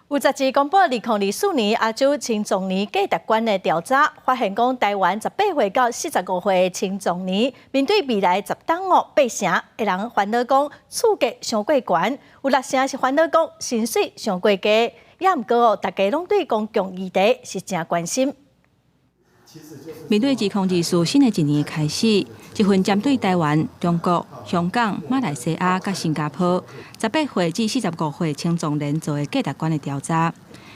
有雜誌公布2024年亞洲青壯年價值觀的調查，發現講台灣18歲到45歲的青壯年面對未來10冬哦，八成的人煩惱講厝價傷過懸，有六成是煩惱講薪水傷過低。也毋過哦，大家攏對公共議題是誠關心。面對2024新的一年的開始，一份針對台灣、中國、香港、馬來西亞佮新加坡18歲至45歲青壯年做的價值觀的調查，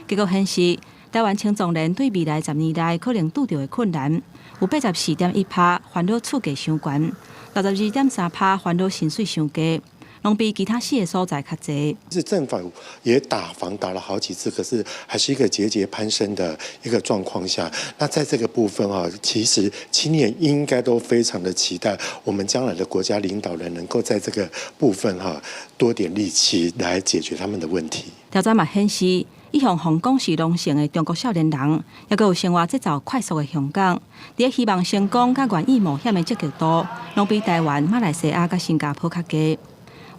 結果顯示，台灣青壯年對未來10年內可能拄著的困難，有84.1%煩惱厝價傷懸，62.3%煩惱薪水傷低。攏比其他四个所在較濟。是政府也打房打了好幾次，可是還是一個節節攀升的一個狀況下。那在這個部分啊，其實青年應該都非常的期待，我們將來的國家領導人能夠在這個部分哈多點力氣來解決他們的問題。調查嘛顯示，一向予人講是狼性的中國少年人，抑閣有生活節奏快速的香港，佇希望成功佮願意冒險的積極度，攏比台灣、馬來西亞佮新加坡較低。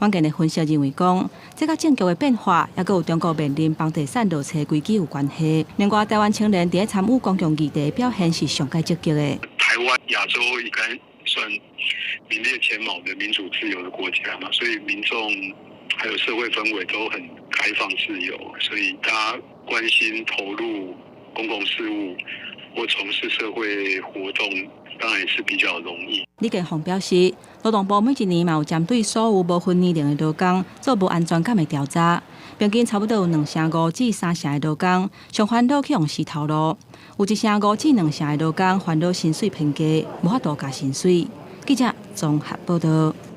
遠見的分析認為講，這個政局的變化，抑閣有中國面臨房地產落差危機有關係。另外，台灣青年佇咧參與公共議題表現是上蓋積極的。台灣亞洲應該算名列前茅的民主自由的國家嘛，所以民眾還有社會氛圍都很開放自由，所以大家關心投入公共事務或從事社會活動，當然也是比較容易。李建宏表示，勞動部每一年嘛有針對所有無分年齡的勞工做無安全感的調查，平均差不多有2.5成至3成的勞工上煩惱去予死頭路，有1.5成至2成的勞工煩惱薪水偏低，無法度加薪水。記者綜合報道。